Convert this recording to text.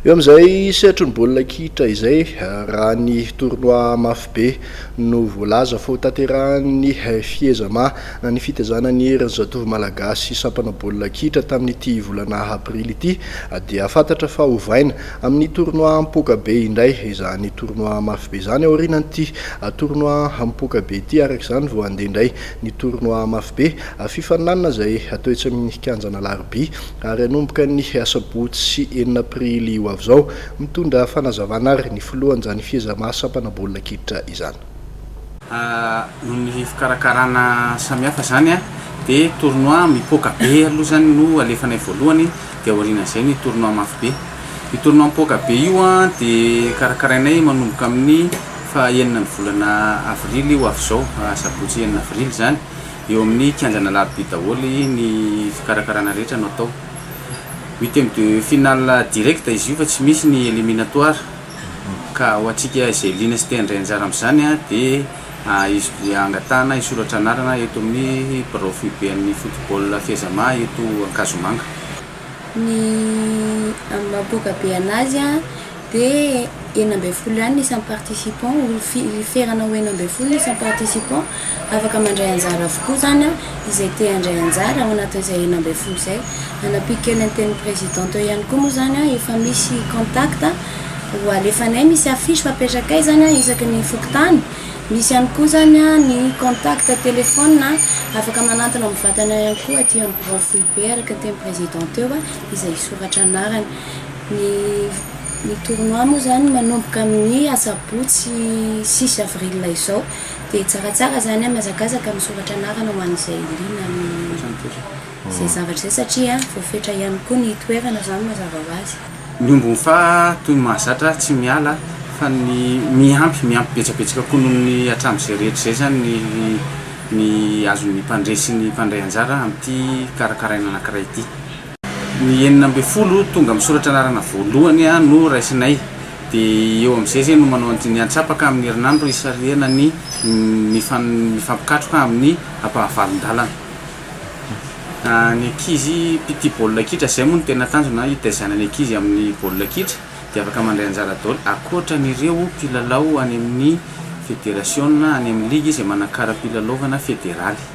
Eo amin'izay sehatry ny baolina kitra izay, raha ny tournoi mafy be no voalaza fa hotanterahan'ny Fiezama na ny fitaizana ny herin'ny zatovo malagasy sampana baolina kitra tamin'ity volana aprily ity dia fantatra fa hovaina amin'ny tournoi mipoaka be indray izany tournoi mafy be izany aorianan'ity tournoi mipoaka be ity. Araka izany vao handeha indray ny tournoi mafy be, fifaninanana izay hatao etsy amin'ny kianjan'Alarobia ary hanomboka ny asabotsy 6 aprily ho avy izao. Mitondra fanazavana ary ny filohan'izany Fiezama sampana baolina kitra izany. Noho ny fikarakarana samihafa izany dia tournoi mipoaka be aloha izany no alefanay voalohany dia aorianan'izay ny tournoi mafy be. Io tournoi mipoaka be io dia karakarainay manomboka amin'ny faha enina ny volana avrily ho avy izao, asabotsy 6 avrily izany. Eo amin'ny kianjan'Alarobia daholo ny fikarakarana rehetra no atao. Huitième de finale direct izy io fa tsy misy ny éliminatoire ka ho antsika izay liana sy te handray anjara amin'izany dia angatahana hisoratra anarana eto amin'ny birao foiben'ny football Fezama eto Ankazomanga. Ny amin'ny maha poaka be anazy dia 16 ihany ny isan'ny participant, ferana ho 16 ny isan'ny participant, afaka mandray anjara avokoa izany izay te handray anjara ao anatin'izay 16 izay. Hanampiako kely ny tenin'ny président teo ihany koa moa izany, efa misy contact ho alefanay, misy affiche fapetrakay izany isaky ny fokontany, misy ihany koa izany ny contact téléphone afaka manantona mivantana ihany koa aty amin'ny birao foibe araka ny tenin'ny président teo izay hisoratra anarana. Ny ny tournoi moa izany manomboka amin'ny asabotsy six avril izao dia tsaratsara izany mihazakazaka misoratra anarana ho an'izay liana amin'izay zavatra izay satria voafetra ihany koa ny toerana izany mazava ho azy. Ny ombiny fa toy ny mahazatra tsy miala fa ny miampy miampy betsabetsaka koa noho ny hatramin'izay rehetra izay izany ny ny azon'ny mpandre sy ny mpandray anjara amin'ity karakaraina anankiray ity. Ny 16 tonga misoratra anarana voalohany no raisinay dia eo amin'izay izay no manao ny antsapaka amin'ny herinandro hisarihana ny mifampikatroka amin'ny ampahavalon-dalana. Ny ankizy mpitia baolina kitra, izay moa no tena tanjona hitaizana ny ankizy amin'ny baolina kitra dia afaka mandray anjara daholo ankoatran'ireo mpilalao any amin'ny federasiona, any amin'ny ligy izay manan-kara-pilalaovana federaly.